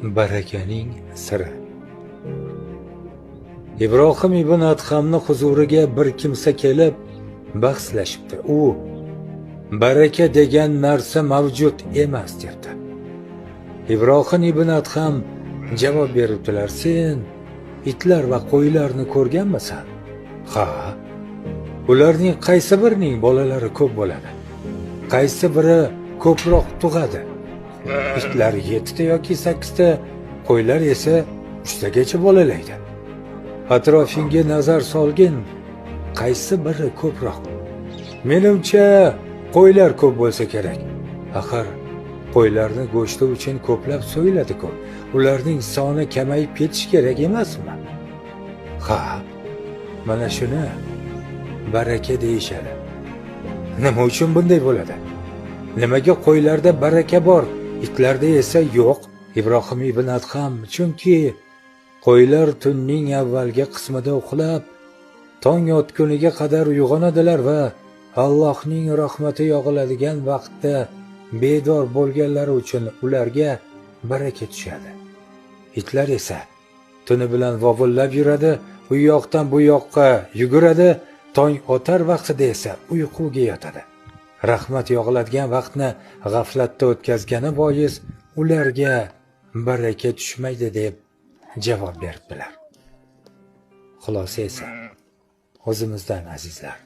Barakaning siri. Ibrohim ibn Adhamni huzuriga bir kimsa kelib bahslashibdi. U baraka degan narsa mavjud emas debdi. Ibrohim ibn Adham javob beribdilar: "Sen itlar va qo'ylarni ko'rganmisan?" "Ha." "Ularning qaysi birining bolalari ko'p bo'ladi? Qaysi biri ko'proq tug'adi?" "Itlar 7 ta yoki 8 ta, qo'ylar esa 3 tagacha bolalaydi." "Atrofingga nazar solgin, qaysi biri ko'proq?" "Menimcha, qo'ylar ko'p bo'lsa kerak. Axir qo'ylarni go'shti uchun ko'plab so'yiladi-ku. Ularning soni kamayib ketishi kerak emasmi?" "Ha, mana shuni baraka deyishadi. Nima uchun bunday bo'ladi? Nimaga qo'ylarda baraka bor, itlarda esa yo'q?" Ibrohim ibn Adham: "Chunki qo'ylar tunning avvalgi qismida uxlab, tong otguniga qadar uyg'onadilar va Allohning rahmati yog'iladigan vaqtda bedor bo'lganlari uchun ularga baraka tushadi. Itlar esa tuni bilan vovullab yuradi, u yoqdan bu yoqqa yuguradi, tong otar vaqtida esa uyquga yotadi. Rahmat yog'iladigan vaqtni g'aflatda o'tkazgani bois ularga baraka tushmaydi", deb javob beribdilar. Xulosa esa o'zimizdan, azizlar.